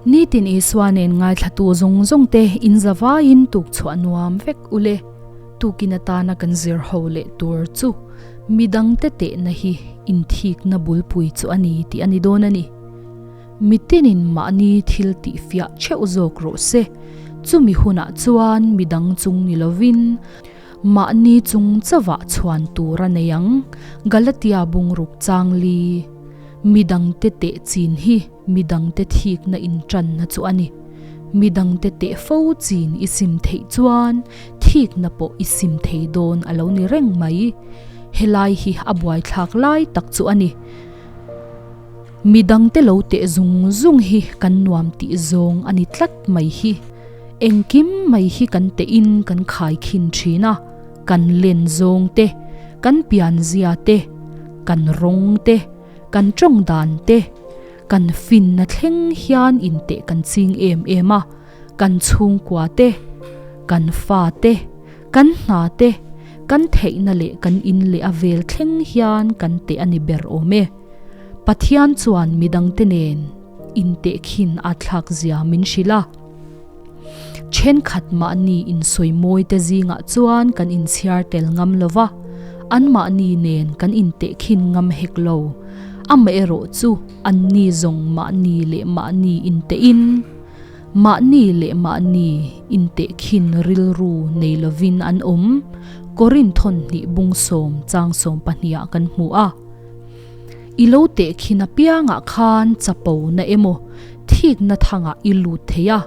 Nitin Isua nen ngaithlatu zawng zawng te in zavaiin tuk chhuah nuam vek ule. Tukin atana kan zir ho leh tur chu midangte tehna hi inthikna bulpui chu a ni tih a ni dawn a ni. Mitinin mahni thil tihfiah theuh zawk rawh se. Chumi hunah chuan midang chung ni lovin mahni chung chauhah chhuan tur a nei ang. Galatia bungruk changli, Midangte teh chin hi midangte thikna intanna chu a ni. Midangte teh fo chin i sim theih chuan thikna pawh i sim thei dawn a lo ni reng mai. Helai hi a buaithlak lai tak chu a ni. Midangte lo teh zung zung hi kan nuam tih zawng a ni tlat mai hi. Engkim mai hi kan tehin kan khai khin thin a, kan len zawng te, kan pianzia te, kan rawng te, kan tawng dan te, kan finna thleng hian inteh kan ching em em a, kan chhungkua te, kan fa te, kan hna te, kan theihna leh kan in leh a vel thleng hian kan teh a ni ber awm e. Pathian chuan midangte nen intehkhin a thlak zia min hrilh a. Thenkhat mahni insawimawi te zingah chuan kan inchhiar tel ngam lo va, anmahni nen kan intehkhin ngam hek lo. Amaherawh chu anni zawng mahni leh mahni intehin, mahni leh mahni intehkhin rilru nei lovin an awm, Korinthon hnih bung sawm chang sawm pahniha kan hmu a. I lo tehkhin apiangah khan chapo na emaw thikna thangah i lut thei a.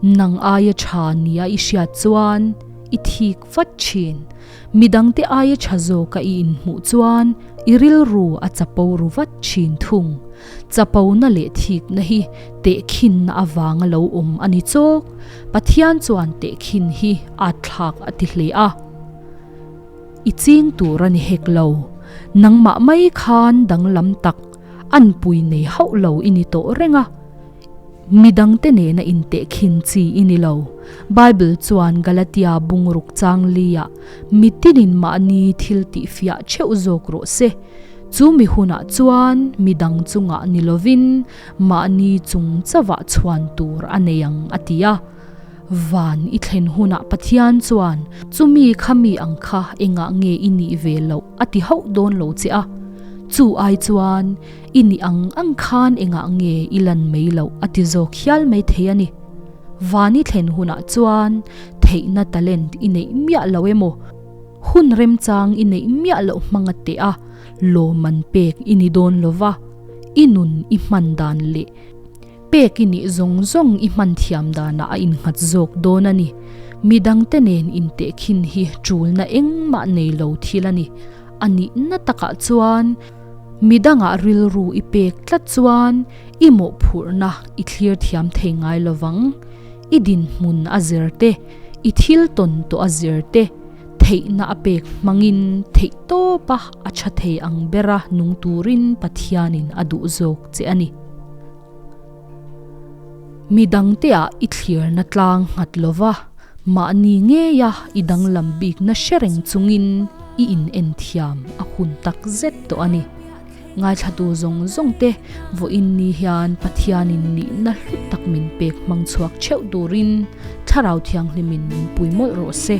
Nang aia tha nia i hriat chuan i thik vat thin. Midangte aia tha zawka i inhmuh chuan i rilru a chapo ru vat thin thung. Chapona leh thikna hi tehkhinna avanga lo awm a ni chawk. Pathian chuan tehkhin hi a thlak a ti hle a. I ching tur a ni hek lo. Nangmah mai khan danglam tak an pui nei hauh lo i ni tawh reng a. Midangte nena intehkhin chi i ni lo. Bible chuan Galatia bungruk chang liah mitinin mahni thil tihfiah theuh zawk rawh se. Chu mi hunah chuan midang chungah ni lovin mahni chung chauhah chhuan tur a nei ang a ti a. Van i thlen hunah Pathian chuan chumi kha mi ang kha engah nge i nih ve loh a ti hauh dawn lo che a. Chu ai chuan i nih ang ang khan engah nge i lan mai loh a ti zawk hial mai thei a ni. Van i thlen hunah chuan theihna talent i neih miah lo emaw, hun remchang i neih miah loh hmanga teh a, lawmman pek i ni dawn lo va, i nun i hman dan leh Pek i nih zawng zawng i hman thiam danah a innghat zawk dawn a ni. Midangte nen intehkhin hi ṭulna engmah nei lo thil a ni. A nihna takah chuan midangah rilru i pek tlat chuan i mawhphurhna i thlir thiam thei ngai lo vang. I dinhmun a zir te, i thil tawn tawh a zir te, theihna a pek hmangin theihtawpa a ṭha thei ang bera nung turin Pathianin a duh zawk che a ni. Midangteah i thlirna tlang nghat lova, mahni ngeia i danglam bikna hre reng chungin i in enthiam a hun tak zet tawh a ni. Ngaithlatu zawng zawng te vawiin ni hian Pathianin nihna hlu tak min pek hmang chhuak theuh turin Thlarau Thianghlimin min pui mawlh rawh se.